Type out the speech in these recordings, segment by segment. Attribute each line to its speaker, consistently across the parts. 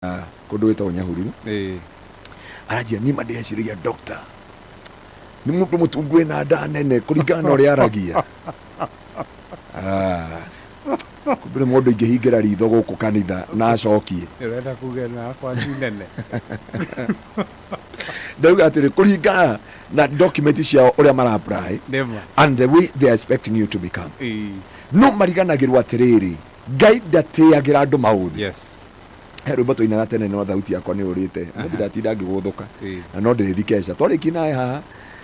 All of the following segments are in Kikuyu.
Speaker 1: Kũndũ gwĩtagwo Nyahururu. Aranjia niĩ ma ndĩreciragia doctor nĩ mũndũ mũtungu wĩna nda nene kũringana na ũrĩa aragia. Ah, kumbe nĩ mũndũ ingĩhingĩra ritho gũkũ kanitha na acokie.
Speaker 2: Ũrenda kuga ĩno yakwa ti nene?
Speaker 1: Ndauga atĩrĩ, kũringana na document ciao ũrĩa mara apply
Speaker 2: Nĩma.
Speaker 1: and the way they are expecting you to become, no mariganagĩrwo atĩrĩrĩ, Ngai ndatĩagĩra andũ maũthĩ. He rwĩmbo twainaga tene no thauti yakwa nĩ ũrĩte mũthĩ, ndatinda ngĩgũthũka na no ndĩrĩthi kesha twarĩkia nawe haha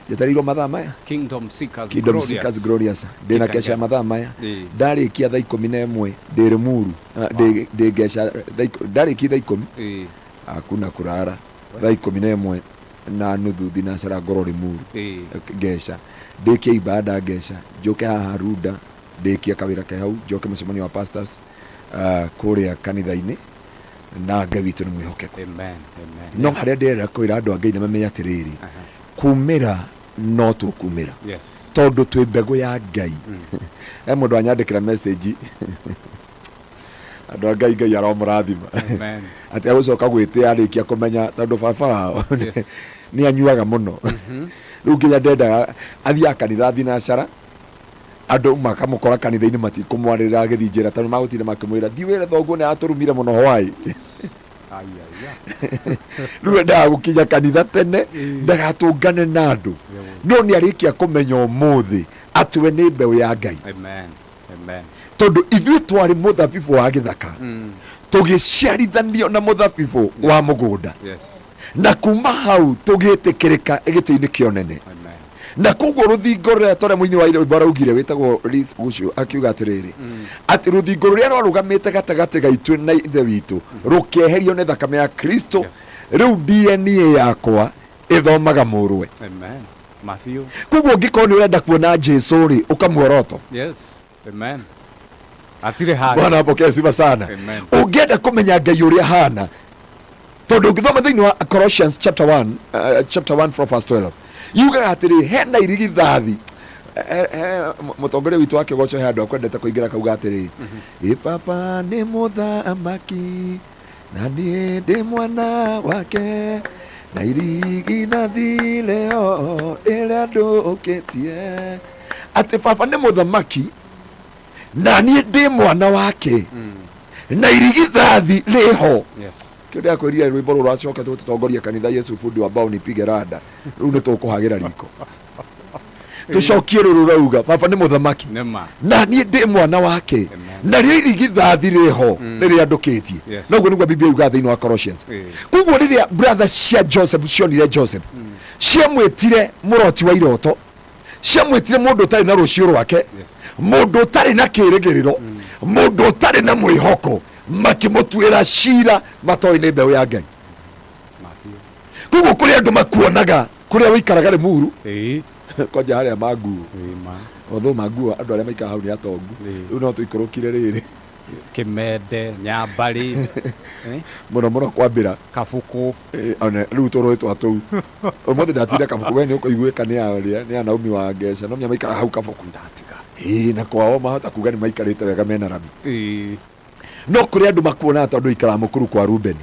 Speaker 1: njetereirwo mathaa maya.
Speaker 2: Kingdom Seekers.
Speaker 1: Kingdom
Speaker 2: Glorious.
Speaker 1: Seekers Glorious ndĩna kesha ya
Speaker 2: Kitengela.
Speaker 1: Mathaa maya ndarĩkia thaa 11 ndĩ Rĩmuru. Ah, ndĩ ngeca ndarĩkia thaa 10, hakuna kurara. Thaa 11:30 thinacara ngorwo Rĩmuru. Ngeca ndĩkie ibada, ngeca njũke haha Runda, ndĩkie kawĩra ke hau, njoke mũcemanio wa pastors kũrĩa kanitha-inĩ, na Ngai witũ nĩ mwĩhokeku.
Speaker 2: Amen. Amen.
Speaker 1: No harĩa ndĩrenda kwĩra andũ a Ngai nĩ mamenye atĩrĩrĩ, kumĩra no tũkumĩra tondũ twĩ mbegũ ya Ngai. He mũndũ anyandĩkĩra message, andũ a Ngai, Ngai aromũrathima.
Speaker 2: Amen.
Speaker 1: Atĩ agũcoka gwĩtĩa arĩkia kũmenya tondũ baba wao nĩ anyuaga mũno, rĩu nginya ndendaga athiaga kanitha thinacara, andũ makamũkora kanitha-inĩ matikũmwarĩrĩra agĩthiĩ njĩra tondũ magũtinda makĩmwĩra, "Thiĩ wĩre thoguo nĩ atũrumire mũno hwaĩ."
Speaker 2: Ai, ai, ai.
Speaker 1: Rĩu endaga gũkinya kanitha tene ndagatũngane na andũ, no nĩ arĩkia kũmenya ũmũthĩ atĩ we nĩ mbeũ ya Ngai.
Speaker 2: Amen. Amen.
Speaker 1: Tondũ ithuĩ twarĩ mũthabibũ wa gĩthaka, tũgĩciarithanio na mũthabibũ wa mũgũnda, na kuma hau tũgĩtĩkĩrĩka gĩtĩ-inĩ kĩa ũnene.
Speaker 2: Amen.
Speaker 1: Na koguo rũthingo rũrĩa tũrĩa mũini wa rwĩmbo araugire wĩtagwo Liz Gucio akiuga atĩrĩrĩ, atĩ rũthingo rũrĩa rwarũgamĩte gatagatĩ gaitũ na Ithe witũ rũkĩeherio nĩ thakame ya Kristo. Rĩu DNA yakwa ĩthomaga mũrũwe.
Speaker 2: Amen. Matthew.
Speaker 1: Koguo ũngĩkorwo nĩ ũrenda kuona Jesu rĩ, ũkamuoroto.
Speaker 2: Yes. Amen. Hatirĩ haja.
Speaker 1: Bwana apokee sifa sana.
Speaker 2: Amen.
Speaker 1: Ũngĩenda kũmenya Ngai ũrĩa hana, tondũ ũngĩthoma thĩinĩ wa Colossians chapter 1, chapter 1 from verse 12, yugaga atĩrĩ hena irigithathi. Mũtongoria witũ wa kĩgoco he andũ akwendete kũingĩra kauga atĩrĩ, "Ĩ baba nĩ mũthamaki na niĩ ndĩ mwana wake na irigithathi rĩo rĩrĩa ndũkĩtie," atĩ baba nĩ mũthamaki na niĩ ndĩ mwana wake na irigithathi rĩho. Kĩo ndĩrakwĩrire rwĩmbo rũrũ rũracoka tũtongoria kanitha, "Yesu fundi wa mbao nipige rada." Rĩu nĩ tũkũhagĩra riko tũcokie rũrũ rauga baba nĩ mũthamaki
Speaker 2: Nĩma.
Speaker 1: na niĩ ndĩ mwana wake
Speaker 2: Amen.
Speaker 1: narĩo irigithathi rĩho rĩrĩa ndũkĩtie. Noguo nĩguo Biblia yugaga thĩinĩ wa Colossians. Koguo rĩrĩa brother cia Joseph cionire Joseph, ciamwĩtire mũroti wa iroto, ciamwĩtire mũndũ ũtarĩ na rũciũ rwake, mũndũ ũtarĩ na kĩrĩgĩrĩro, mũndũ ũtarĩ na mwĩhoko, makĩmũtuĩra cira matoĩ nĩ mbeũ ya Ngai.
Speaker 2: Matthew.
Speaker 1: Koguo kũrĩ andũ makuonaga kũrĩa ũikaraga Rĩmuru, kwanja harĩa manguo.
Speaker 2: Ma.
Speaker 1: Although manguo andũ arĩa maikaraga hau nĩ atongu. Rĩu no tũikũrũkire rĩrĩ.
Speaker 2: Kimende, Nyambari. Eh?
Speaker 1: Mũno mũno kwambĩra.
Speaker 2: Kabuku.
Speaker 1: Ona rĩu tũrũĩ twa tũu ũmũthĩ ndatinda Kabuku, we nĩ ũkũiguĩka nĩ arĩa nĩ anaumi wa ngeca no menya maikaraga hau Kabuku.
Speaker 2: Ndatiga.
Speaker 1: Ĩĩ, na kwao mahota kuga nĩ maikarĩte wega mena rami. No kũrĩ andũ makuonaga tondũ ikaraga mũkuru kwa Ruben.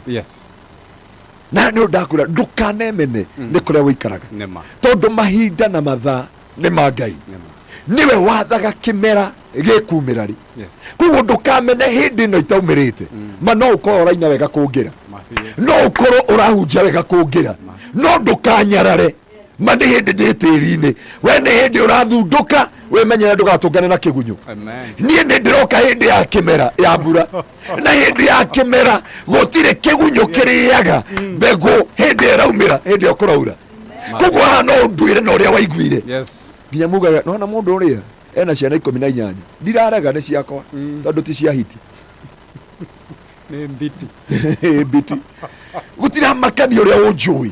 Speaker 1: Na nĩ ndakwĩra ndũkanemene nĩ kũrĩa ũikaraga,
Speaker 2: Nĩma.
Speaker 1: tondũ mahinda na mathaa nĩ ma Ngai.
Speaker 2: Nĩma.
Speaker 1: Nĩwe wathaga kĩmera gĩkumĩra rĩ. Koguo ndũkamene hĩndĩ ĩno itaumĩrĩte ma no ũkorwo ũraina wega kũngĩra,
Speaker 2: Matthew.
Speaker 1: no ũkorwo ũrahunjia wega kũngĩra, no ndũkanyarare ma nĩ hĩndĩ ndĩ tĩri-inĩ, we nĩ hĩndĩ ũrathundũka, wĩmenyere ndũgatũngane na kĩgunyũ.
Speaker 2: Amen.
Speaker 1: Niĩ nĩ ndĩroka hĩndĩ ya kĩmera ya mbura, na hĩndĩ ya kĩmera gũtirĩ kĩgunyũ kĩrĩaga mbegũ hĩndĩ ĩraumĩra, hĩndĩ ĩyo kũraura. Koguo haha no ũnduĩre na ũrĩa waiguire. Nginya mugaga nona mũndũ ũrĩa ena ciana 18, ndirarega nĩ ciakwa tondũ ti cia hiti.
Speaker 2: Nĩ mbiti.
Speaker 1: Mbiti gũtiramakania ũrĩa ũnjũĩ.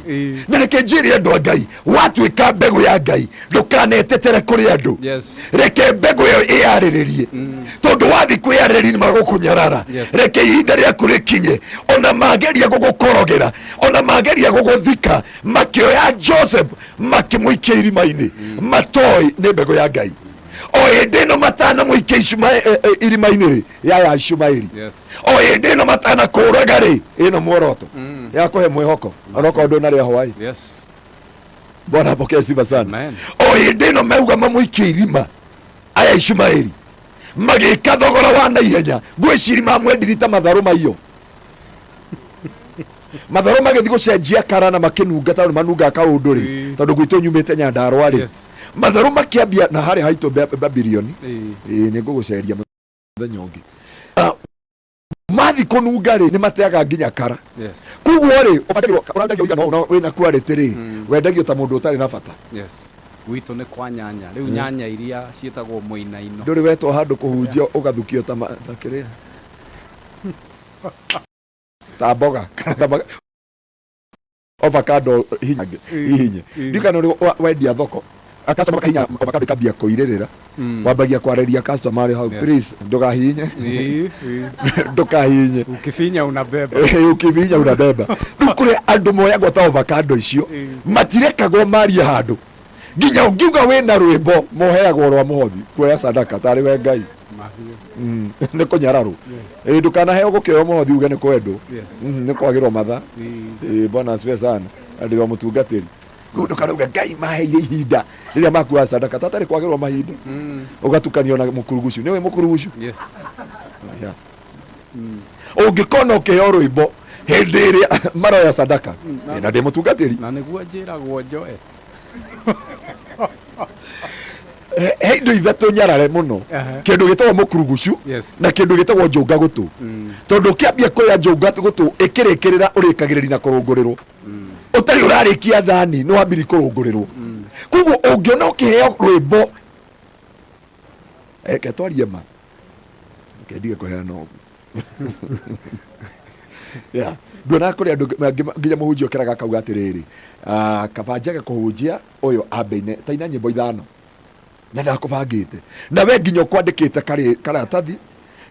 Speaker 1: Na reke njĩre andũ a Ngai, watuĩka mbegũ ya Ngai ndũkanetetere kũrĩ andũ. Reke mbegũ ĩyo ĩyarĩrĩrie, tondũ wathiĩ kwĩyarĩrĩria nĩ magũkũnyarara. Reke ihinda rĩaku rĩkinye, ona mageria gũgũkorogera, ona mageria gũgũthika. Makĩoya Joseph makĩmũikia irima-inĩ matoĩ nĩ mbegũ ya Ngai. O hĩndĩ ĩno matanamũikia irima-inĩ rĩ, ya Ishumaeli.
Speaker 2: Yes.
Speaker 1: O hĩndĩ ĩno matanakũraga rĩ, ĩno muoroto ya kũhe mwĩhoko onokorwo ndũnarĩa hwaĩ.
Speaker 2: Yes.
Speaker 1: Bwana apokee sifa sana.
Speaker 2: Amen.
Speaker 1: O hĩndĩ ĩno mauga mamũikie irima aya Ishumaeli, magĩka thogora wa naihenya, ngwĩciri mamwendiri ta matharũ maiyo, matharũ magĩthiĩ gũcenjia kara na makĩnunga tondũ manungaga kaũndũ rĩ, tondũ gwitũ nyumĩte Nyandarũa rĩ.
Speaker 2: Yes.
Speaker 1: Matharũ makĩambia na harĩa haitũ Babirioni.
Speaker 2: Ĩĩ.
Speaker 1: Ĩĩ, nĩ ngũgũceria mũthenya ũngĩ. Ah, mathi kũnunga rĩ, nĩ mateaga nginya kara.
Speaker 2: Yes.
Speaker 1: Koguo rĩ, ũrendagio ũigana ũũ na wĩna quality rĩ, wendagio ta mũndũ ũtarĩ na bata.
Speaker 2: Yes. Gwitũ nĩ kwa nyanya. Rĩu nyanya iria ciĩtagwo mũinaino.
Speaker 1: Ndũrĩ wetwo handũ kũhunjia ũgathukio ta ta kĩrĩa, ta mboga kana avocado hihinye. Ndiũ kana ũrĩ wendia thoko, customer makahinya avocado ikambia kũirĩrĩra, wambagia kwarĩria customer arĩ hau, "Please, ndũgahihinye."
Speaker 2: Ĩĩ, ĩĩ.
Speaker 1: "Ndũkahihinye."
Speaker 2: Ukifinya unabeba.
Speaker 1: Ukivinya unabeba. Rĩu kũrĩ andũ moyagwo ta avocado icio, matirekagwo marie handũ, nginya ũngiuga wĩna rwĩmbo moheagwo rwa mũhothi kuoya sadaka tarĩ we Ngai.
Speaker 2: Mahiũ.
Speaker 1: Nĩ kũnyararwo. Ĩ, ndũkanaheo gũkĩoya mũhothi uge nĩ kwendwo.
Speaker 2: Yes.
Speaker 1: Nĩ kwagĩrwo matha.
Speaker 2: Ĩĩ.
Speaker 1: Ĩ, bwana asifiwe sana. Andũ wa mũtungatĩri kũu, ndũkarauga Ngai maheire ihinda rĩrĩa makuoya sadaka tatarĩ kwagĩrwo mahinda, ũgatukanio na mũkurugucu. Nĩwe mũkurugucu.
Speaker 2: Yes.
Speaker 1: Yeah. Ũngĩkona ũkĩheo rwĩmbo hĩndĩ ĩrĩa maroya sadaka, na ndĩ mũtungatĩri.
Speaker 2: Na nĩguo njĩragwo njoe.
Speaker 1: He indo ithatũ nyarare mũno: kĩndũ gĩtagwo mũkurugucu, na kĩndũ gĩtagwo njũnga gũtũ, tondũ ũkĩambia kũrĩa njũnga gũtũ ĩkĩrĩkĩrĩra ũrĩkagĩrĩria na kũrũngũrĩrwo, ũtarĩ ũrarĩkia thani nĩ wambiri kũrũngũrĩrwo. Koguo ũngĩona ũkĩheo rwĩmbo, reke twarie ma, reke ndige kũheana ũguo. Yeah. Nduonaga kũrĩ andũ angĩ nginya mũhunjia ũkĩraga akauga atĩrĩrĩ, "Ah, kaba njage kũhunjia, ũyũ ambe taina nyĩmbo ithano na ndakũbangĩte na we nginya ũkwandĩkĩte karatathi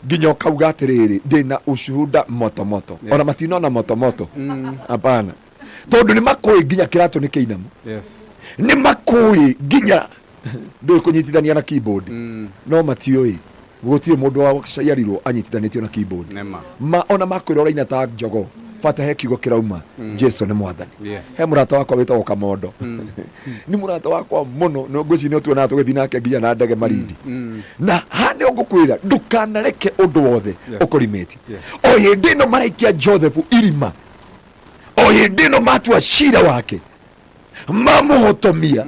Speaker 1: nginya ũkauga atĩrĩrĩ, ndĩna ushuhuda moto moto." Ona matinona moto moto, hapana, tondũ nĩ makũĩ nginya kĩratũ nĩ kĩinamu. Nĩ makũĩ nginya ndũĩ kũnyitithania na keyboard, no matiũĩ gũtirĩ mũndũ waciarirwo anyitithanĩtio na keyboard.
Speaker 2: Nĩma.
Speaker 1: Ma ona makwĩra ũraina ta njogo, bata he kiugo kĩrauma, Jesu nĩ mwathani.
Speaker 2: Yes.
Speaker 1: He mũrata wakwa wĩtagwo Kamondo, nĩ mũrata wakwa mũno, no ngwĩciria nĩ ũtuonaga tũgĩthiĩ nake nginya na ndege Marindi, na haha nĩ ngũkwĩra ndũkanareke ũndũ wothe ũkũrimĩti. O hĩndĩ ĩno maraikia Joseph irima, o hĩndĩ ĩno matua cira wake, mamũhotomia,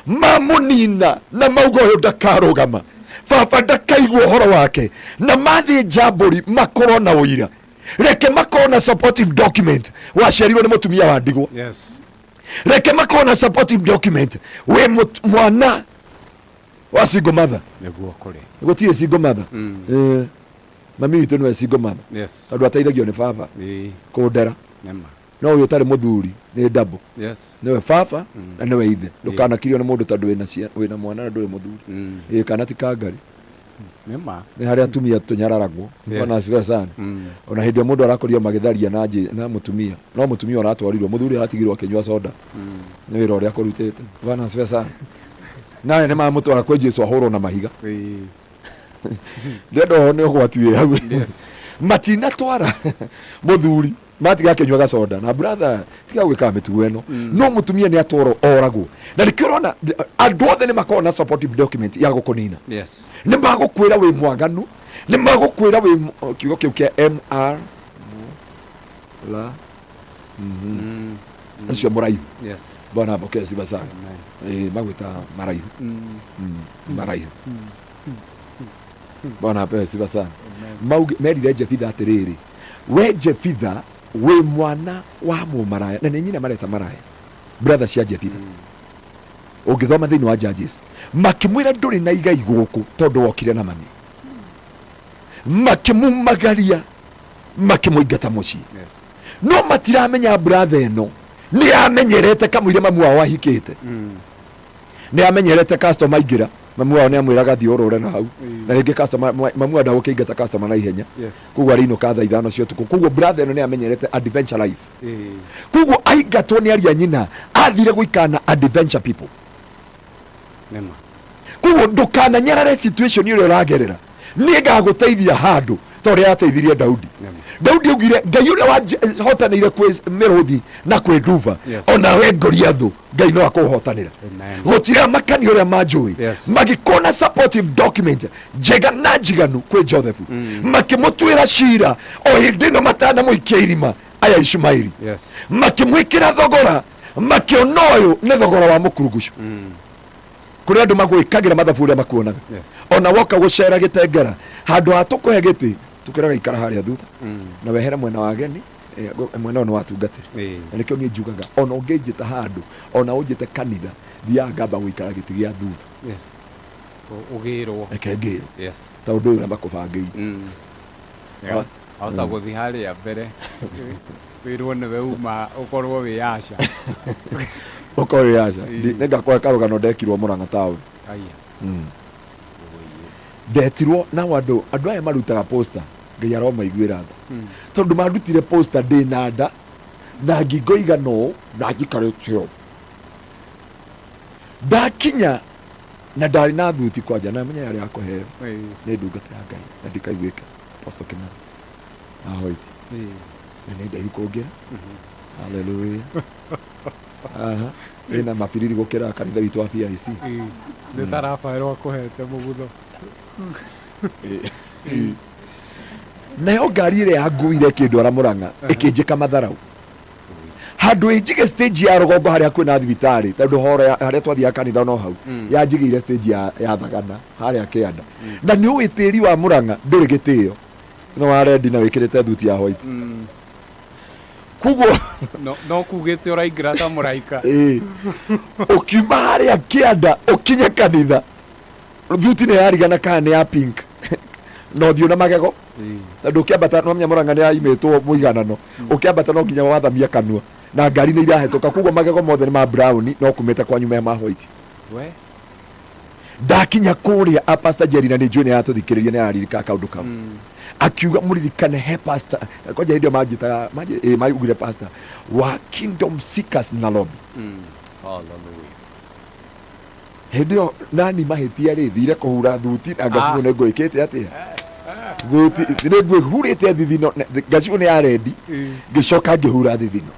Speaker 1: mamũnina na mauga ũyũ ndakarũgama, baba ndakaigua ũhoro wake, na mathĩnja mbũri makorwo na ũira, reke makorwo na supportive document waciarirwo nĩ mũtumia wa ndigwa. Reke makorwo na supportive document wĩ mwana wa single mother.
Speaker 2: Nĩguo kũrĩ.
Speaker 1: Gũtirĩ single mother. Eh, mami witũ nĩwe single mother, tondũ ateithagio nĩ baba kũndera.
Speaker 2: Nĩma.
Speaker 1: No ũyũ ũtarĩ mũthuri nĩ double. Nĩwe baba na nĩwe ithe. Ndũkanakirio nĩ mũndũ tondũ wĩna mwana na ndũrĩ mũthuri. Ĩ, kana ti kangari.
Speaker 2: Nĩma.
Speaker 1: Nĩ harĩa atumia tũnyararagwo. Bwana asifiwe sana. Ona hĩndĩ ĩrĩa mũndũ arakorio magĩtharia na mũtumia, no mũtumia ũratwarirwo, mũthuri aratigirwo akĩnyua soda nĩ wĩra ũrĩa akũrutĩte. Bwana asifiwe sana. Nawe nĩ mamũtwara kwĩ Jesu ahũrwo na mahiga. Ndĩrenda ũhoro nĩ ũgwati wĩ hau. Matinatwara mũthuri, matiga akĩnyua gacoda na brother, tiga gwĩkaga mĩtugo ĩno, no mũtumia nĩ atwarwo oragwo. Na nĩkĩo ũrona andũ othe nĩ makoragwo na supportive document ya gũkũnina. Nĩ magũkwĩra wĩ mwaganu, nĩ magũkwĩra wĩ kiugo kĩu kĩa mr la ũcio mũraihu. Bwana apokee sifa sana.
Speaker 2: Amen.
Speaker 1: Ĩ, magwĩta maraihu. Maraihu. Bwana apewe sifa sana. Mauge merire Jefitha atĩrĩrĩ, "We Jefitha wĩ mwana wa mũmaraya," na nĩ nyina mareta maraya, brother cia Jefitha. Ũngĩthoma thĩinĩ wa Judges, makĩmwĩra ndũrĩ na igai gũkũ tondũ wokire na mami, makĩmumagaria, makĩmũingata mũciĩ. No matiramenya brother ĩno nĩ amenyerete kamũira mamu wao ahikĩte, nĩ amenyerete customer aingĩra, mamu wao nĩ amwĩraga thiĩ ũrũre na hau, na rĩngĩ customer mamu wao ndagũkĩingata customer na ihenya. Koguo arĩinũka thaa 5 cia ũtukũ. Koguo brother ĩno nĩ amenyerete adventure life. Koguo aingatwo nĩ aria nyina, athire gũikara na adventure people.
Speaker 2: Nĩma.
Speaker 1: Koguo ndũkananyarare situation ĩrĩa ũragerera, niĩ ngagũteithia handũ ta ũrĩa yateithirie Daudi. Daudi augire, Ngai ũrĩa wahotanĩire kwĩ mĩrũthi na kwĩ nduba, onawe Goliathũ Ngai no akũhotanĩra.
Speaker 2: Amen.
Speaker 1: Gũtiramakania ũrĩa manjũĩ. Magĩkona supportive document njega na njiganu kwĩ Joseph, makĩmũtuĩra cira o hĩndĩ ĩno matanamũikia irima aya Ishumaeli. Makĩmwĩkĩra thogora, makĩona ũyũ nĩ thogora wa mũkurungucu. Kũrĩ andũ magwĩkagĩra mathabu ũrĩa makuonaga. Ona woka gũcera gĩtengera, handũ ha tũkũhe gĩtĩ, tũkwĩraga ikara harĩa thutha na wehere mwena wa ageni, mwena ũyũ nĩ watungatĩri. Na nĩkĩo niĩ njugaga, ona ũngĩnjĩta handũ, ona ũnjĩte kanitha, thiaga ngamba gũikara gĩtĩ gĩa thutha.
Speaker 2: Ũgĩrwo.
Speaker 1: Reke ngĩrwo. Ta ũndũ ũyũ ũrĩa makũbangĩire.
Speaker 2: Wahota gũthiĩ harĩa mbere wĩrwo nĩwe uma ũkorwo wĩ aca.
Speaker 1: Ũkorwo wĩ aca. Nĩngakũhe karũgano ndekirwo Mũrang'a taũni.
Speaker 2: Aya.
Speaker 1: Ndetirwo nao andũ aya marutaga poster, Ngai aromaiguĩra tha, tondũ mandutire poster ndĩ na nda na ngingo igana ũũ na njikarĩte ũũ. Ndakinya na ndarĩ na thuti kwanja, na menya yarĩ ya kũheo nĩ ndungata ya Ngai na ndikaiguĩka, Apostle Kimani ahoiti, na nĩ ndaihu kũngĩra. Hallelujah. Aha. Ĩna mabiriri gũkĩra kanitha witũ wa PIC.
Speaker 2: Nĩ ta Rafael akũhete mũgutho.
Speaker 1: Nayo ngari ĩrĩa yanguire ĩkĩndwara Mũrang'a ĩkĩnjĩka matharau, handũ ĩnjige stage ya rũgongo harĩa kwĩna thibitarĩ, tondũ horo harĩa twathiaga kanitha no hau, yanjigĩire stage ya Thagana harĩa kĩanda. Na nĩ ũĩ tĩri wa Mũrang'a ndũrĩ gĩtĩo, no wa rendi na wĩkĩrĩte thuti ya white. Koguo
Speaker 2: No kugĩte ũraingĩra ta mũraika.
Speaker 1: Ĩĩ. Ũkiuma harĩa kĩanda ũkinye kanitha, thuti nĩ yarigana kana nĩ ya pink na ũthiũ na magego, tondũ ũkĩambata no menya Mũrang'a nĩ yaimĩtwo mũiganano, ũkĩambata no nginya wathamia kanua na ngari nĩ irahĩtũka, koguo magego mothe nĩ ma brown no kumĩte kwanyu me ma white.
Speaker 2: We.
Speaker 1: Ndakinya kũrĩa a Pastor Jerry, na nĩ njũĩ nĩ aratũthikĩrĩria, nĩ araririkana kaũndũ kau, akiuga mũririkane he pastor kwanja hĩndĩ ĩyo manjĩtaga maugire pastor wa Kingdom Seekers Nairobi.
Speaker 2: Hallelujah.
Speaker 1: Hĩndĩ ĩyo nani mahĩtia rĩ, thire kũhura thuti na ngacibũ nĩ ngwĩkĩte atĩa, thuti nĩ ngwĩhurĩte thithino, ngacibũ nĩ ya rendi, ngĩcoka ngĩhura thithino.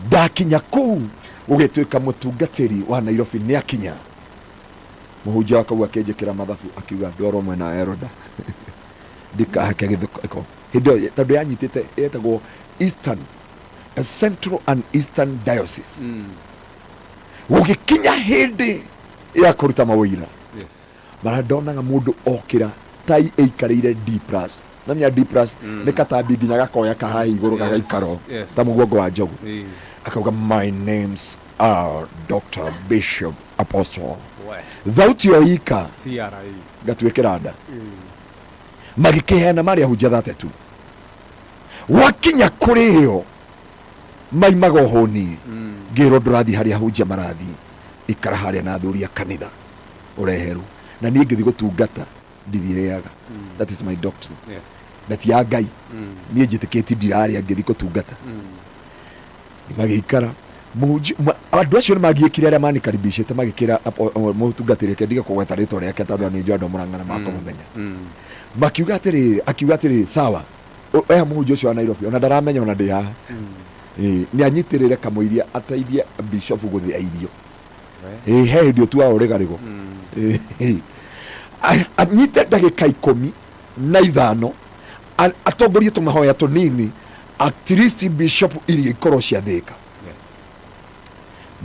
Speaker 1: Ndakinya kũu gũgĩtuĩka mũtungatĩri wa Nairobi nĩ akinya, mũhunjia wa kau akĩnjĩkĩra mathabu, akiuga ndwarwo mwena wa Eroda ndikahake gĩthũko. Hĩndĩ ĩyo tondũ yanyitĩte yetagwo Eastern, Central and Eastern Diocese. Gũgĩkinya hĩndĩ ya kũruta mawĩira, mara ndonaga mũndũ okĩra tai ĩikarĩire D plus, namenya D plus nĩ katambi nginya gakoya kahaha igũrũ, gagaikara ta mũgongo wa njogu. Akauga, "My names are Dr. Bishop Apostle."
Speaker 2: We.
Speaker 1: Thauti yo ika
Speaker 2: CRA.
Speaker 1: Ngatuĩkĩra nda. Magĩkĩheana marĩ ahunjia 32, wakinya kũrĩ ĩyo maimaga ũhũni, ngĩrwo ndũrathiĩ harĩa ahunjia marathiĩ, ikara harĩa na athuri a kanitha ũreherwo. Na niĩ ngĩthiĩ gũtungata ndithirĩaga. That is my doctrine. Na ti ya Ngai. Niĩ njĩtĩkĩtie ndirarĩa ngĩthiĩ gũtungata. Magĩikara andũ acio nĩ magiĩkire arĩa manikaribicĩte, magĩkĩra mũtungatĩri, reke ndige kũgweta rĩtwa rĩake tondũ nĩ njũĩ andũ a Mũrang'a na makũmũmenya. Makiuga atĩrĩrĩ, akiuga atĩrĩrĩ, sawa, eha mũhunjia ũcio wa Nairobi ona ndaramenya ona ndĩ haha. Ĩĩ, nĩ anyitĩrĩre kamũiria ateithie bishop gũthĩa irio.
Speaker 2: We.
Speaker 1: Ĩĩ, he hĩndĩ ũtuaga ũrĩgarĩgo. Ĩĩ. Anyite ndagĩka 15 atongorie tũmahoya tũnini, at least bishop irio ikorwo ciathĩka.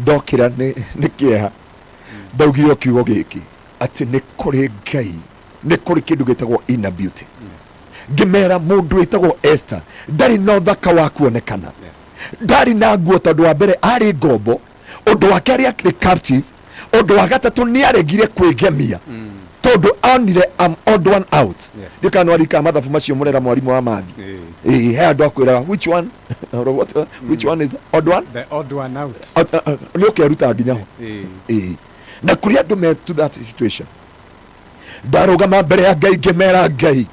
Speaker 1: Ndokĩra nĩ kĩeha, ndaugire o kiugo gĩkĩ atĩ nĩ kũrĩ Ngai, nĩ kũrĩ kĩndũ gĩtagwo inner beauty. Ngĩmera mũndũ wĩtagwo Esther ndarĩ na ũthaka wa kuonekana, ndarĩ na nguo, tondũ wa mbere arĩ ngombo, ũndũ wa kerĩ akĩrĩ captive, ũndũ wa gatatũ nĩ aregire kwĩgemia tondũ onire am odd one out. Ndikana nĩwarika mathabu macio mũrera mwarimũ wa mathi. Ĩĩ, he andũ akwĩraga which one or what, which one is odd one.
Speaker 2: The odd one out.
Speaker 1: Nĩ ũkeruta nginya ho. Ĩĩ. Na kũrĩ andũ me to that situation, ndarũgama mbere ya Ngai ngĩmera, Ngai,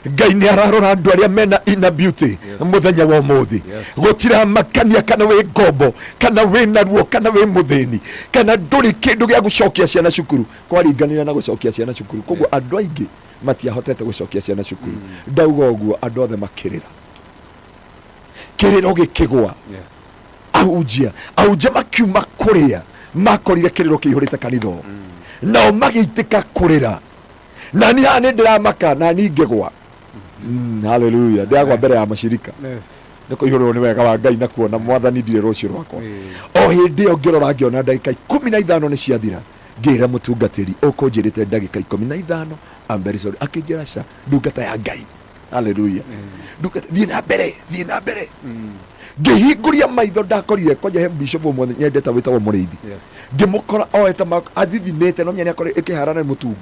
Speaker 1: Ngai nĩ ararora andũ arĩa mena inner beauty mũthenya wa ũmũthĩ. Gũtiramakania kana wĩ ngombo, kana wĩ na ruo, kana wĩ mũthĩni, kana ndũrĩ kĩndũ gĩa gũcokia ciana cukuru. Kwaringanĩra na gũcokia ciana cukuru, koguo andũ aingĩ matiahotete gũcokia ciana cukuru. Ndauga ũguo, andũ othe makĩrĩra, kĩrĩro gĩkĩgwa. Ahunjia makiuma kũrĩa makorire kĩrĩro kĩihũrĩte kanitha ũũ, nao magĩitĩka kũrĩra. Na niĩ haha nĩ ndĩramaka na niĩ ngĩgwa. Hallelujah. Ndĩragwa mbere ya macirika nĩ kũihũrĩrwo nĩ wega wa Ngai na kuona Mwathani ndirĩ rũciũ rwakwa. O hĩndĩ ĩyo ngĩrora, ngĩona ndagĩka 15 nĩ ciathira. Ngĩra mũtungatĩri, "Ũkũnjĩrĩte ndagĩka 15, I'm very sorry." Akĩnjĩra, "Ca, ndungata ya Ngai." Haleluya. Ndungata, thiĩ na mbere, thiĩ na mbere. Ngĩhingũria maitho, ndakorire kwanja he bishop ũmwe nyendete wĩtagwo Mũrĩithi. Ngĩmũkora oete athithinĩte, no menya nĩ akorwo ĩkĩharana nĩ mũtungu,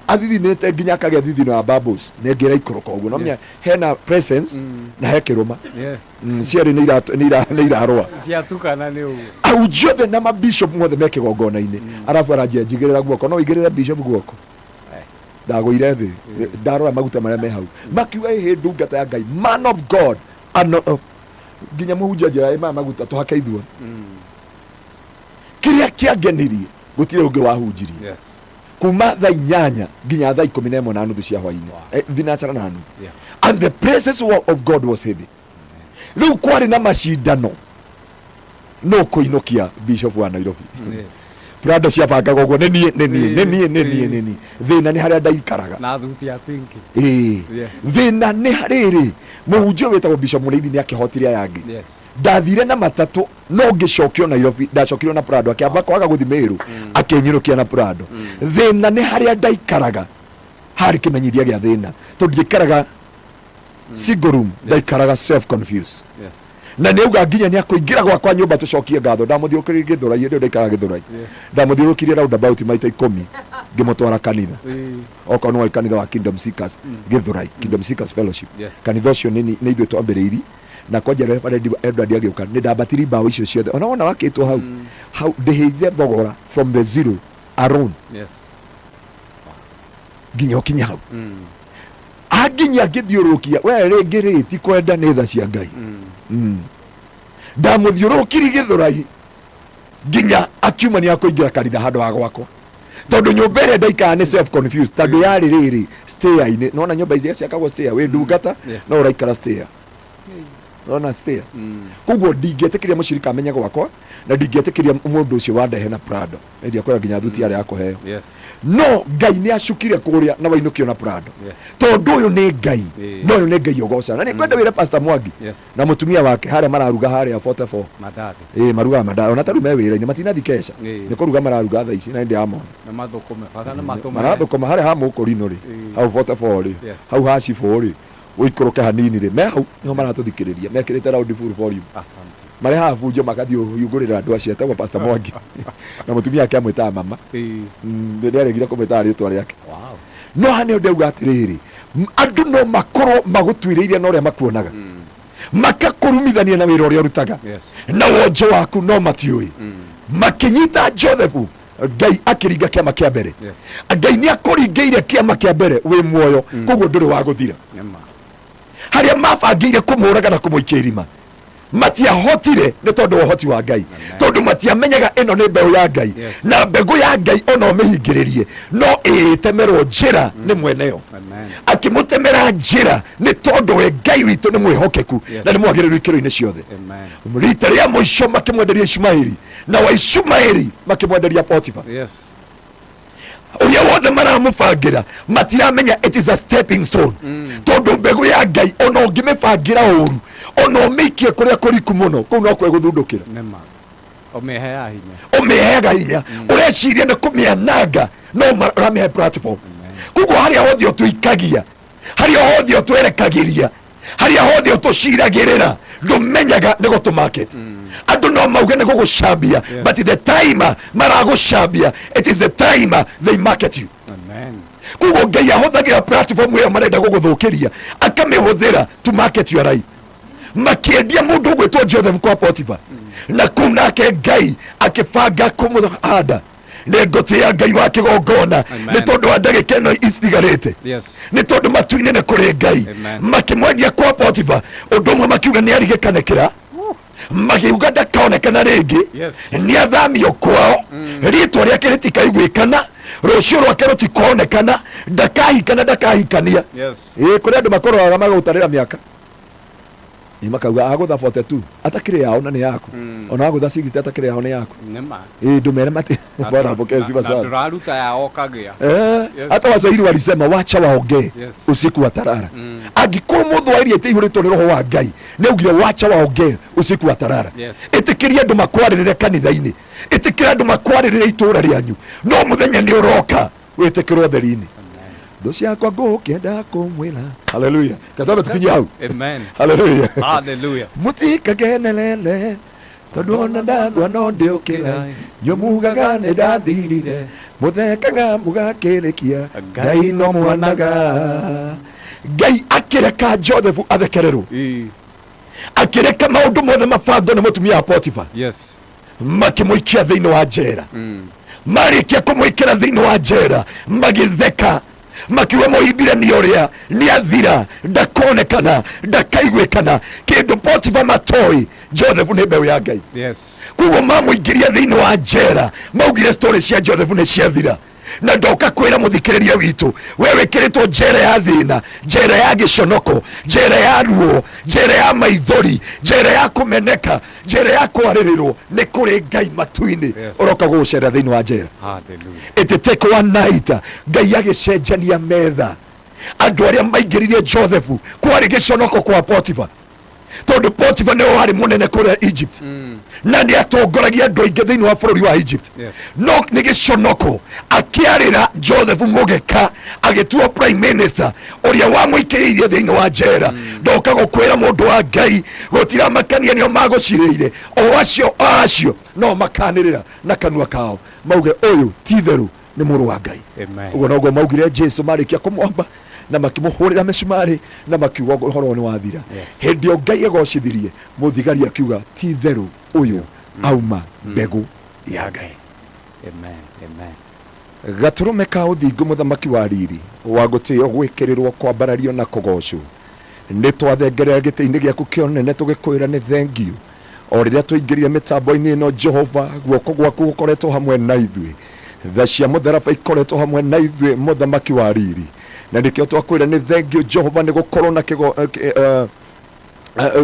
Speaker 1: athithinĩte nginya akagĩa thithino ya bubbles, na ĩngĩ ĩraikũrũka ũguo. No menya hena presence na he kĩrũma. Cierĩ nĩ irarũa.
Speaker 2: Ciatukana nĩ ũguo.
Speaker 1: Ahunjia othe na mabishop mothe me kĩgongona-inĩ, arabu aranjia, "Njigĩrĩra guoko." No ũigĩrĩre bishop guoko? Ndagũire thĩ ndarora maguta marĩa me hau. Makiuga, "Ĩhĩ, ndungata ya Ngai, man of God." Ano, oh, nginya mũhunjia njĩra, "Ĩ maya maguta tũhake ithuothe." Kĩrĩa kĩangenirie, gũtirĩ ũngĩ wahunjirie kuma thaa 8 nginya thaa 11:30 cia hwainĩ. 6:30. And the presence of God was heavy. Rĩu kwarĩ na macindano no kũinũkia bishop wa Nairobi. Prado ciabangaga ũguo, nĩ niĩ, nĩ niĩ, nĩ niĩ, nĩ niĩ, nĩ niĩ. Thĩna nĩ harĩa ndaikaraga.
Speaker 2: Na thuti ya pinki.
Speaker 1: Ĩĩ. Thĩna nĩ rĩrĩ, mũhunjia ũyũ wĩtagwo Bishop Mũrĩithi nĩ akĩhotire aya angĩ. Ndathire na matatũ, no ngĩcokio Nairobi ndacokirio na Prado. Akĩamba kwaga gũthi Meru, akĩnyinũkia na Prado. Thĩna nĩ harĩa ndaikaraga harĩ kĩmenyithia gĩa thĩna, tondũ ndiaikaraga single room, ndaikaraga self confused. Na nĩ auga nginya nĩ akũingĩra gwakwa nyũmba tũcokie ngatho. Ndamũthiũrũkĩrie Gĩthũrai, hĩndĩ ĩyo ndaikaraga Gĩthũrai. Ndamũthiũrũrũkirie roundabout maita 10 ngĩmũtwara kanitha. Okorwo nĩ kanitha wa Kingdom Seekers Gĩthũrai, Kingdom Seekers Fellowship. Kanitha ũcio nĩ ithuĩ twambĩrĩirie, na kwanja Reverend Edward agĩũka, nĩ ndambatiri mbaũ icio ciothe ona wona wakĩtwo hau hau. Ndĩhĩire thogora from the zero alone nginya ũkinye hau. Anginya ngĩthiũrũrũkia we rĩngĩ rĩ, ti kwenda, nĩ tha cia Ngai. Ndamũthiũrũrũkirie Gĩthũrai nginya akiuma nĩ akũingĩra kanitha handũ ha gwakwa, tondũ nyũmba ĩrĩa ndaikara nĩ self confused, tondũ yarĩ rĩrĩ stair-inĩ. Nona nyũmba iria ciakagwo stair, wĩ ndungata no ũraikara stair, nona stair. Koguo ndingĩetĩkĩria mũcirika amenye gwakwa, na ndingĩetĩkĩria mũndũ ũcio wandehe na Prado. Ndiakwĩra nginya thuti yarĩ ya kũheo. No Ngai nĩ acukire kũrĩa na wainũkio na Prado. Tondũ ũyũ nĩ Ngai. Na ũyũ nĩ Ngai ũgocaga. Na nĩ ngwenda wĩre Pastor Mwangi na mũtumia wake harĩa mararuga harĩa 44.
Speaker 2: Mandathi.
Speaker 1: Ĩĩ, marugaga mandathi ona tarĩu me wĩra-inĩ, matinathi keca. Nĩ kũruga mararuga thaa ici na ndĩramona.
Speaker 2: Na mathũkũme. Bata nĩ matũme.
Speaker 1: Marathũkũma harĩa ha mũkũrinũ rĩ, hau 44 rĩ, hau ha cibũ rĩ, ũikũrũke hanini rĩ, me hau nĩho maratũthikĩrĩria mekĩrĩte round full volume.
Speaker 2: Asante.
Speaker 1: Marehaga bunjo magathiĩ hingũrĩra andũ acio. Etagwo Pastor Mwangi na mũtumia wake amwĩtaga mama. Nĩ aregire kũmwĩtaga rĩtwa rĩake. No haha nĩho ndauga atĩrĩrĩ, andũ no makorwo magũtuĩrĩirie na ũrĩa makuonaga, makakũrumithania na wĩra ũrĩa ũrutaga na wonje waku, no matiũĩ. Makĩnyita Joseph, Ngai akĩringa kĩama kĩa mbere. Ngai nĩ akũringĩire kĩama kĩa mbere wĩ muoyo, koguo ndũrĩ wa gũthira.
Speaker 2: Nĩma.
Speaker 1: Harĩa mabangĩire kũmũraga na kũmũikia irima, matiahotire nĩ tondũ wa ũhoti wa Ngai, tondũ matiamenyaga ĩno nĩ mbeũ ya Ngai. Na mbegũ ya Ngai ona ũmĩhingĩrĩrie no ĩĩtemerwo njĩra nĩ mweneyo.
Speaker 2: Amen.
Speaker 1: Akĩmũtemera njĩra nĩ tondũ we Ngai witũ nĩ mwĩhokeku na nĩ mwagĩrĩru ikĩro-inĩ ciothe.
Speaker 2: Amen.
Speaker 1: Rita rĩa mũico makĩmwenderia Ishumaeli, na wa Ishumaeli makĩmwenderia Potifa. Ũrĩa wothe maramũbangĩra matiramenya it is a stepping stone, tondũ mbegũ ya Ngai ona ũngĩmĩbangĩra ũru, ona ũmĩikie kũrĩa kũriku mũno, kũu no kwegũthundũkĩra.
Speaker 2: Nĩma. Ũmĩheaga hinya.
Speaker 1: Ũmĩheaga hinya. Ũreciria nĩ kũmĩananga, no ũramĩhe platform. Koguo harĩa hothe ũtũikagia, harĩa hothe ũtwerekagĩria, harĩa hothe ũtũciragĩrĩra, ndũmenyaga nĩ gũtũ market. Andũ no mauge nĩ gũgũcambia, but the time maragũcambia, it is the time they market you.
Speaker 2: Amen.
Speaker 1: Koguo Ngai ahũthagĩra platform ĩyo marenda gũgũthũkĩria, akamĩhũthĩra to market your life. Makĩendia mũndũ ũgwĩtwo Joseph kwa Potifa, na kũu nake Ngai akĩbanga kũmũhanda. Nĩ ngũtĩĩa Ngai wa kĩgongona
Speaker 2: Amen.
Speaker 1: nĩ tondũ wa ndagĩka ĩno itigarĩte.
Speaker 2: Yes.
Speaker 1: Nĩ tondũ matu-inĩ nĩ kũrĩ Ngai.
Speaker 2: Amen.
Speaker 1: Makĩmwendia kwa Potifa, ũndũ ũmwe makiuga nĩ arigĩkanĩkĩra, makiuga ndakaonekana rĩngĩ.
Speaker 2: Yes.
Speaker 1: Nĩ athamio kwao, rĩtwa rĩake rĩtikaiguĩkana, rũciũ rwake rũtikonekana, ndakahikana, ndakahikania.
Speaker 2: Yes.
Speaker 1: Ĩ kũrĩ andũ makũroraga magagũtarĩra mĩaka. Ĩ makauga agũtha 42 atakĩrĩ yao na nĩ yaku, ona agũtha 60 atakĩrĩ yao nĩ yaku.
Speaker 2: Nĩ ma.
Speaker 1: Ĩ ndũmere mati.
Speaker 2: Na
Speaker 1: Bwana apokee sifa
Speaker 2: na
Speaker 1: sana.
Speaker 2: ndũraruta yao ũkagĩa.
Speaker 1: Eh,
Speaker 2: Yes.
Speaker 1: hata Waswahili walisema wacha waongee
Speaker 2: Yes.
Speaker 1: usiku wa tarara. Angĩkorwo mũthwaĩri ĩtĩihũrĩtwo nĩ roho wa Ngai nĩ augire wacha waongee usiku wa tarara.
Speaker 2: Yes.
Speaker 1: Ĩtĩkĩria andũ makwarĩrĩre kanitha-inĩ, ĩtĩkĩra andũ makwarĩrĩre itũũra rĩanyu, no mũthenya nĩ ũroka wĩtĩkĩrwo theri-inĩ. Thũ ciakwa ngũkĩenda kũmwĩra haleluya, katambe tukinye hau.
Speaker 2: Amen.
Speaker 1: Haleluya.
Speaker 2: Hallelujah.
Speaker 1: Mũtikagenelele tondũ ona ndagwa no ndĩũkĩra, inyuĩ mugaga nĩ ndathirire, mũthekaga mũgakĩrĩkia, Ngai no mwanaga. Ngai akĩreka Joseph athekererwo,
Speaker 2: Ĩ.
Speaker 1: akĩreka maũndũ mothe mabangwo nĩ mũtumia wa Potifa.
Speaker 2: Yes.
Speaker 1: Makĩmũikia thĩinĩ wa njera. Marĩkia kũmwĩkĩra thĩinĩ wa njera, magĩtheka makiuga mũimbirania ũrĩa nĩ athira, ndakonekana, ndakaiguĩkana. Kĩndũ Potifa matoi, Joseph nĩ mbeũ ya Ngai.
Speaker 2: Yes.
Speaker 1: Koguo mamũingĩria thĩinĩ wa njera, maugire story cia Joseph nĩ ciathira. Na ndoka kwĩra mũthikĩrĩria witũ, we wĩkĩrĩtwo njera ya thĩna, njera ya gĩconoko, njera ya ruo, njera ya maithori, njera ya kũmeneka, njera ya kwarĩrĩrwo, nĩ kũrĩ Ngai matu-inĩ.
Speaker 2: Yes.
Speaker 1: Ũroka gũgũcerera thĩinĩ wa njera.
Speaker 2: Hallelujah.
Speaker 1: It take one night, Ngai agĩcenjania metha. Andũ arĩa maingĩririe Joseph kwarĩ gĩconoko kwa Potifa, tondũ Potifa nĩwe warĩ mũnene kũrĩa Egypt na nĩ atongoragia andũ aingĩ thĩinĩ wa bũrũri wa Egypt.
Speaker 2: Yes.
Speaker 1: No nĩ gĩconoko akĩarĩra Joseph mũgeka agĩtuo prime minister ũrĩa wamũikĩrĩirie thĩinĩ wa njera. Ndoka gũkwĩra mũndũ wa Ngai, gũtiramakania nĩo magũcirĩire, o acio o acio no makanĩrĩra na kanua kao mauge ũyũ ti itherũ nĩ mũrũ wa Ngai.
Speaker 2: Amen.
Speaker 1: Ũguo noguo maugire Jesu marĩkia kũmwamba na makĩmũhũrĩra mĩcumarĩ na makiuga ũhoro nĩ wathira.
Speaker 2: Yes.
Speaker 1: Hĩndĩ ĩyo Ngai agocithirie mũthigari akiuga ti itherũ ũyũ auma mbegũ ya Ngai.
Speaker 2: Amen. Amen.
Speaker 1: Gatũrũme ka ũthingu, mũthamaki wa riri wa gũtĩo, gwĩkĩrĩrwo, kwambarario na kũgocwo, nĩ twathengerera gĩtĩ-inĩ gĩaku kĩa ũnene tũgĩkwĩra nĩ thengiũ. O rĩrĩa tũingĩrire mĩtambo-inĩ ĩno, Jehova, guoko gwaku gũkoretwo hamwe na ithuĩ, tha cia mũtharaba ikoretwo hamwe na ithuĩ, mũthamaki wa riri, na nĩkĩo twakwĩra nĩ thengiũ, Jehova, nĩ gũkorwo na kĩgo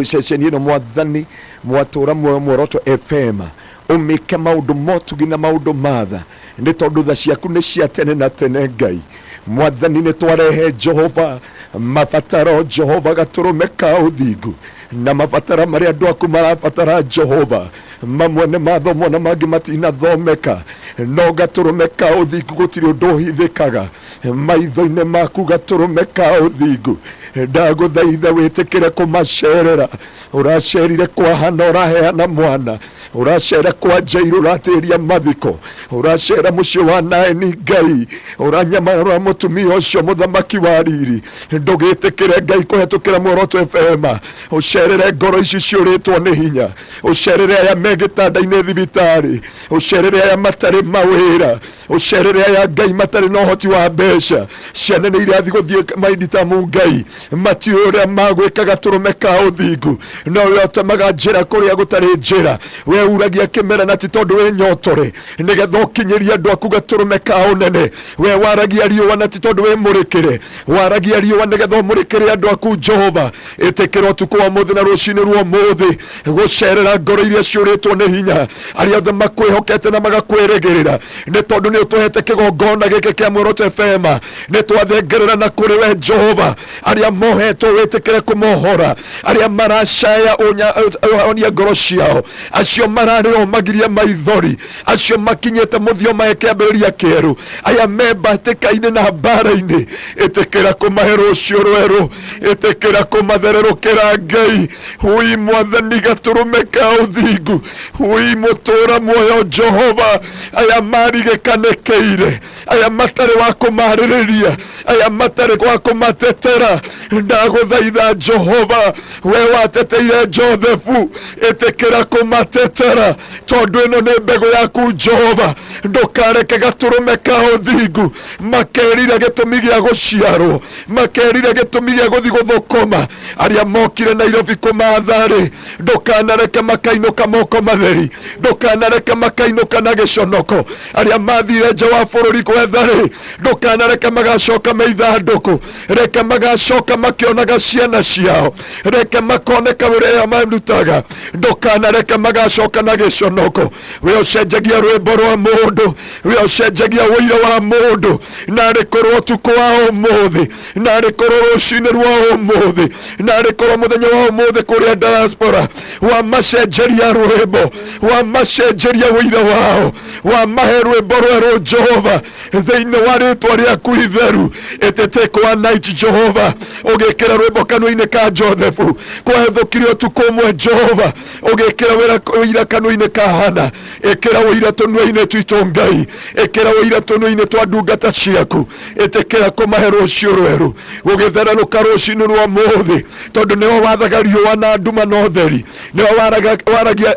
Speaker 1: ceceni ĩno, mwathani mwatũra muoyo Muoroto FM, ũmĩke maũndũ motugi na maũndũ matha, nĩ tondũ tha ciaku nĩ cia tene na tene. Ngai mwathani, nĩ twarehe, Jehova, mabataro, Jehova, gatũrũme ka ũthingu, na mabatara marĩa andũ aku marabatara, Jehova, mamwe nĩ mathomwo na mangĩ matinathomeka, no gatũrũme ka ũthingu gũtirĩ ũndũ ũhithĩkaga maitho-inĩ maku. Gatũrũme ka ũthingu, ndagũthaitha wĩtĩkĩre kũmacerera. Ũracerire kwa Hana, ũraheana mwana, ũracera kwa Jairũ, ũratĩria mathiko, ũracera mũciĩ wa Naeni, Ngai ũranyamarũra mũtumia ũcio, mũthamaki wa riri, ndũgĩtĩkĩre, Ngai, kũhetũkĩra Muoroto FM ũcerere ngoro ici ciũrĩtwo nĩ hinya, ũcerere aya me gĩtanda-inĩ thibitarĩ, ũcerere aya matarĩ mawĩra, ũcerere aya, Ngai, matarĩ na ũhoti wa mbeca, ciana nĩ irathiĩ gũthiĩ mainditamu, Ngai, matiũĩ ũrĩa magwĩka. Gatũrũme ka ũthingu, no we ũtemaga njĩra kũrĩa gũtarĩ njĩra, we uragia kĩmera na ti tondũ wĩ nyotore, nĩgetha ũkinyĩrie andũ aku. Gatũrũme ka ũnene, we waragia riũa na ti tondũ wĩ mũrĩkĩre, waragia riũa nĩgetha ũmũrĩkĩre andũ aku. Jehova, ĩtĩkĩra ũtukũ wa mũthĩ na rũcinĩ rwa ũmũthĩ gũcerera ngoro iria ciũrĩtwo nĩ hinya, arĩa othe makwĩhokete na magakwĩrĩgĩrĩra, nĩ tondũ nĩ ũtũhete kĩgongona gĩkĩ kĩa Muoroto FM. Nĩ twathengerera na kũrĩ we, Jehova, arĩa mohetwo wĩtĩkĩre kũmohora, arĩa maracaya ũhonie ngoro ciao, acio mararĩrwo magirie maithori, acio makinyĩte mũthio mahe kĩambĩrĩria kĩerũ, aya me mbatĩka-inĩ na mbara-inĩ, ĩtĩkĩra kũmahe rũciũ rwerũ, ĩtĩkĩra kũmathererũkĩra, Ngai. Hui mwathani gatũrũme ka ũthingu, hui mũtũra muoyo, Jehova, aya marigĩkanĩkĩire, aya matarĩ wa kũmarĩrĩria, aya matarĩ wa kũmatetera, ndagũthaitha, Jehova, we wateteire Josefu, ĩtĩkĩra kũmatetera. Biacara tondũ ĩno nĩ mbegũ yaku Jehova. Ndũkareke gatũrũme ka ũthingu makerira gĩtũmi gĩa gũciarwo, makerira gĩtũmi gĩa gũthiĩ gũthũkũma. Arĩa mokire Nairobi kũmatha-rĩ, ndũkanareke makainũka moko matheri, ndũkanareke makainũka na gĩconoko. Arĩa mathire nja wa bũrũri gwetha-rĩ, ndũkanareke magacoka me ithandũkũ, reke magacoka makĩonaga ciana ciao, reke makoneka ũrĩa marutaga, ndũkanareke magacoka na gĩconoko. We ũcenjagia rwĩmbo rwa mũndũ, we ũcenjagia ũira wa mũndũ, narĩ korwo ũtukũ wa ũmũthĩ, narĩ korwo rũcinĩ rwa ũmũthĩ, narĩ korwo mũthenya wa ũmũthĩ kũrĩa diaspora wamacenjeria rwĩmbo, wamacenjeria ũira wao, wamahe rwĩmbo rwerũ Jehova, thĩinĩ wa rĩtwa rĩaku itheru. Ĩtĩtĩkwo wa night Jehova, ũgĩkĩra rwĩmbo kanua-inĩ ka Josefu, kwahĩthũkire ũtukũ ũmwe Jehova, ũgĩkĩra ũira kanua-inĩ ka Hana, ĩkĩra ũira tũnua-inĩ twitũ Ngai, ĩkĩra ũira tũnua-inĩ twa ndungata ciaku, ĩtĩkĩra kũmahe rũciũ rwerũ, gũgĩthererũka rũcinĩ rwa mũthĩ, tondũ nĩwe wathaga riũa na nduma na ũtheri, nĩwe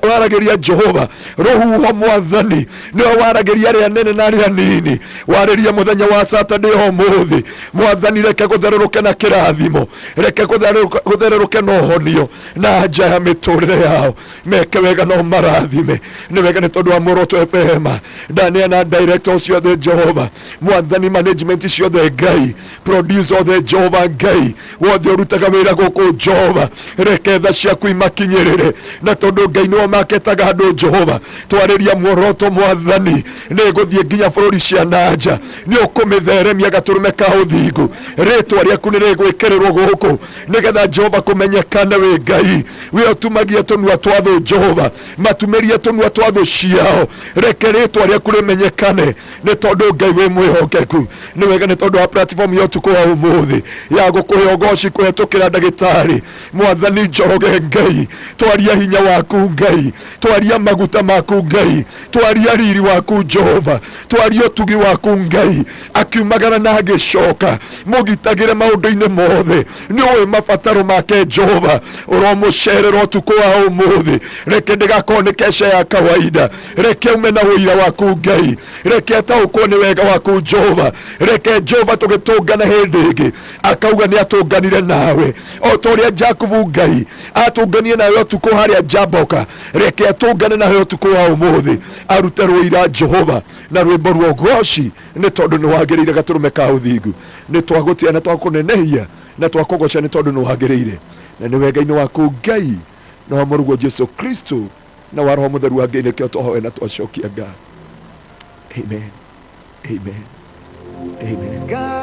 Speaker 1: waragĩria Jehova rũhuho Mwathani, nĩwe waragĩria arĩa anene na arĩa anini, warĩria mũthenya wa Saturday ũmũthĩ Mwathani, reke gũthererũke na kĩrathimo, reke gũthererũke na ũhonio na nja ya mĩtũrĩre yao, meke wega no marathime. Nĩ wega nĩ tondũ wa Muoroto FM, ndaneana director ciothe Jehova Mwathani, management ciothe Ngai, producer othe Jehova Ngai, wothe ũrutaga wĩra gũkũ Jehova, reke tha ciaku imakinyĩrĩre, na tondũ Ngai nĩwe maketaga andũ Jehova, twarĩria Muoroto Mwathani, nĩ gũthiĩ nginya bũrũri cia nanja, nĩ ũkũmĩtheremia gatũrũme ka ũthingu, rĩtwa rĩaku nĩ rĩgwĩkĩrĩrwo gũkũ, nĩgetha Jehova kũmenyekane wĩ Ngai, we ũtumagia tũnua twa thũ Jehova, matumĩrie tũnua twa thũ ciao, reke rĩtwa rĩaku rĩmenyekane, nĩ tondũ Ngai wĩ mwĩhokeku. Nĩ wega nĩ tondũ wa platform ya ũtukũ wa ũmũthĩ ya gũkũhe ũgoci kũhetũkĩra ndagĩtarĩ Mwathani Njoroge. Ngai, twaria hinya waku Ngai, twaria maguta maku Ngai, twaria riri waku Jehova, twaria ũtugi waku Ngai, akiumagara na agĩcoka, mũgitagĩre maũndũ-inĩ mothe, nĩ ũĩ mabataro make Jehova, ũromũcerera ũtukũ wa ũmũthĩ, reke ndĩgakorwo nĩ kesha ya kawaida, reke ume na ũira waku Ngai, reke ataũkwo nĩ wega waku Jehova, reke Jehova tũgĩtũngana hĩndĩ ĩngĩ akauga nĩ atũnganire nawe, o ta ũrĩa Jakubu Ngai atũnganie nawe ũtukũ harĩa Jaboka, reke atũngane nawe ũtukũ wa ũmũthĩ, arute rũira Jehova na rwĩmbo rwa ũgoci, nĩ tondũ nĩ wagĩrĩire gatũrũme ka ũthingu. Nĩ twagũtĩa na twakũnenehia na twakũgoca, nĩ tondũ nĩ wagĩrĩire na nĩ wega-inĩ waku Ngai, na wa mũrũguo Jesu Kristo, na wa Roho Mũtheru wa Ngai, nĩkĩo twahoya na twacokia ngatho. Amen, amen, amen.